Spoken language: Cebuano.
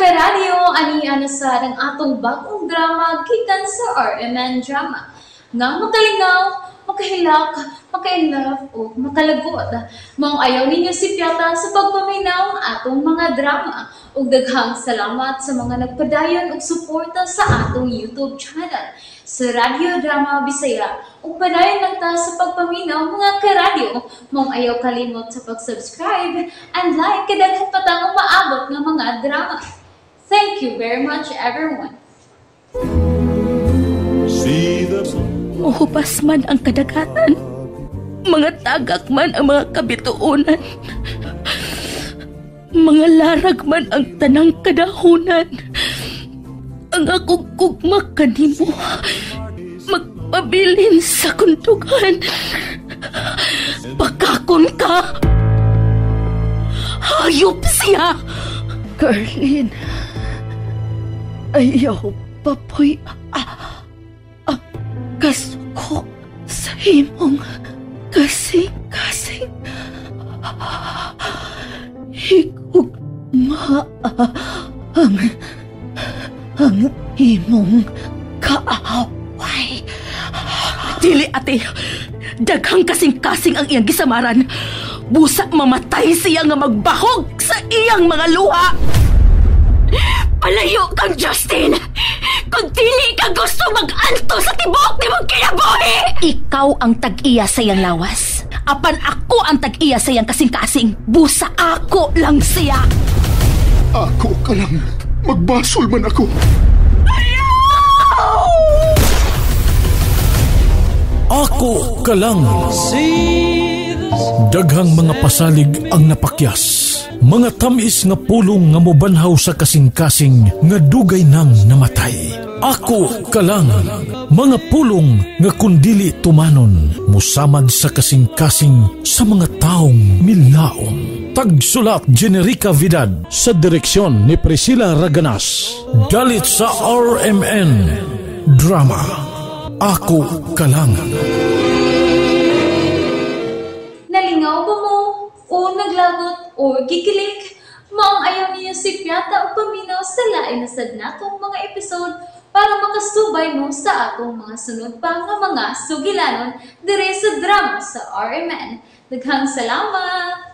Karadyo, ani na sad ang atong bagong drama gikan sa RMN Drama nga makalingaw, makahilak, maka-inlove o makalagot. Maong ayaw ninyo sipyata sa pagpaminaw ang atong mga drama. Ug daghang salamat sa mga nagpadayon og suporta sa atong YouTube channel sa Radyo Drama Bisaya. Ug padayon lang ta sa pagpaminaw, mga karadyo. Maong ayaw kalimot sa pag-subscribe and like kay daghan pa tang umaabot nga mga drama. Thank you very much, everyone. See the Muhupas man ang kadagatan. Mga tagak man ang mga kabituonan. Mga larag man ang tanang kadahunan. Ang akong gugma kanimo magpabilin sa kundugan. Bakakon ka. Hayop siya. Carlene, ayaw papuy ang kasuko sa imong kasing-kasing. Higugma ang imong kaaway. Dili, ate. Daghang kasing-kasing ang iyang gisamaran. Busa mamatay siya nga magbahog sa iyang mga luha. Palayo kang Justin! Kung dili ka gusto mag-anto sa tibok nimong kinabuhi! Ikaw ang tag-iya sa iyang lawas. Apan ako ang tag-iya sa iyang kasing-kasing. Busa ako lang siya. Ako ka lang. Magbasol man ako. Ako ka lang. Daghang mga pasalig ang napakyas. Mga tamis nga pulong nga mobanhaw sa kasing-kasing nga dugay nang namatay. Ako ka lang. Mga pulong nga kundili tumanon, musamad sa kasing-kasing sa mga taong milaom. Tagsulat Generica Vidad sa direksyon ni Priscilla Raganas. Dalit sa RMN Drama. Ako ka lang. Nalingaw ba mo? O naglagot o gikilig? Maong ayaw niyo sipyata o paminaw sa lain na sad natong mga episode para makasubay mo sa atong mga sunod pa nga mga sugilanon dire sa drama sa RMN. Daghang salamat!